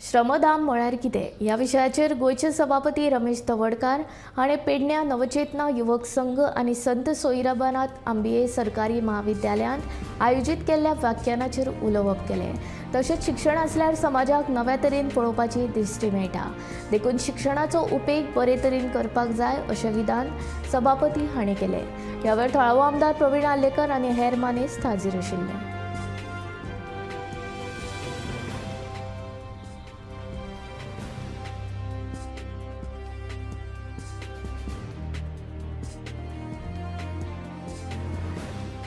श्रमदान म्हळ्यार कितें ह्या विशयाचेर गोंयचे सभापती रमेश तवडकार हाणें पेडण्या नवचेतना युवक संघ आनी संत सोयराबानाथ आंबिये सरकारी महाविद्यालयांत आयोजीत केल्ल्या व्याख्यानाचेर उलोवप केलें. तशेंच शिक्षण आसल्यार समाजाक नव्या तरेन पळोवपाची दृश्टी मेळटा, देखून शिक्षणाचो उपेग बरे तरेन करपाक जाय अशें विधान सभापती हाणें केलें. ह्या वेळार थळावो आमदार प्रवीण आर्लेकर आनी हेर मानेस्त हाजीर आशिल्ले.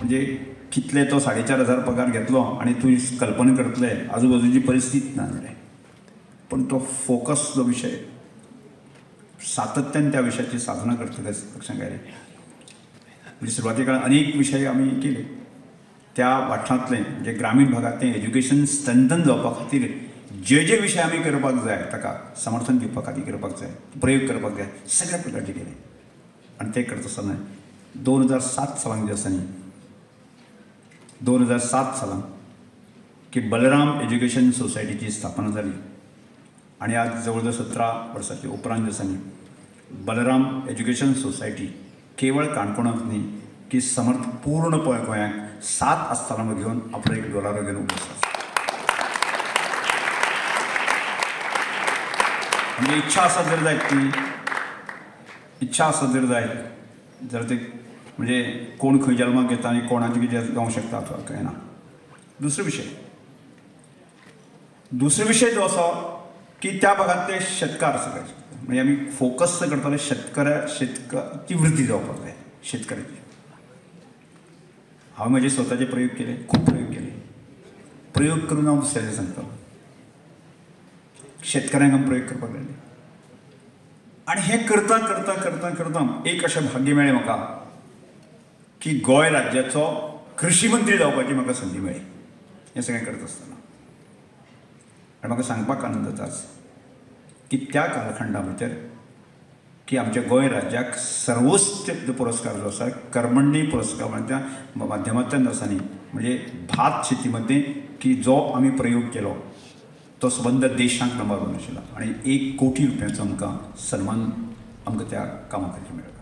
म्हणजे कितले तो 4,500 पगार घेतलो आनी तूं कल्पना करतले आजूबाजूची परिस्थिती ना जालें, पण तो फोकस जो विशय सातत्यान त्या विशयाची साधना करतले लक्षांत आयलें. म्हणजे सुरवाती काळात अनेक विशय आमी केले त्या वाठारांतले, म्हणजे ग्रामीण भागांतलें एज्युकेशन स्ट्रेंथन जावपा खातीर जे जे विशय आमी करपाक जाय, ताका समर्थन दिवपा खातीर करपाक जाय, प्रयोग करपाक जाय, सगळ्या प्रकारचे केले. आनी ते करता आसतना 2007 सालान जे आसा न्ही, 2007 सालान की बलराम एज्युकेशन सोसायटीची स्थापना जाली आनी आज जवळ जवळ 17 वर्सांचे उपरांत जे आसा न्ही, बलराम एज्युकेशन सोसायटी केवळ काणकोणांत न्ही की समर्थ पूर्ण गोंयांक 7 आस्थानां घेवन आपलो एक डोलारो घेवन उबो आसा. म्हणजे इच्छा आसा जर जायत न्ही, इच्छा आसा जर जायत जर ते म्हणजे कोण खंय जल्माक येता आनी कोणाचें कितें जावंक शकता अथवा कांय ना. दुसरो विशय जो आसा की त्या भागांतले शेतकार सगळे, म्हणजे आमी फोकस करताले शेतकाराची वृद्धी जावपाक जाय, शेतकऱ्याची. हांवें म्हजे स्वताचे प्रयोग केले, खूब प्रयोग केले. प्रयोग करून हांव दुसऱ्याचे सांगतालो, शेतकऱ्यांक आमी प्रयोग करपाक लागले. आनी हें करता करता करता करता एक अशें भाग्य मेळ्ळें म्हाका की गोंय राज्याचो कृषी मंत्री जावपाची म्हाका संदी मेळ्ळी हें सगळें करता आसतना. आनी म्हाका सांगपाक आनंद जाता की त्या कालखंडा भितर की आमच्या गोंय राज्याक सर्वोच्च पुरस्कार जो आसा कर्मण्य पुरस्कार माध्यमांतल्यान आसा न्ही, म्हणजे भात शेती मध्ये की जो आमी प्रयोग केलो तो सबंद देशांत नंबर 1 आशिल्लो आनी 1 कोटी रुपयांचो आमकां सन्मान आमकां त्या कामा खातीर मेळ्ळो.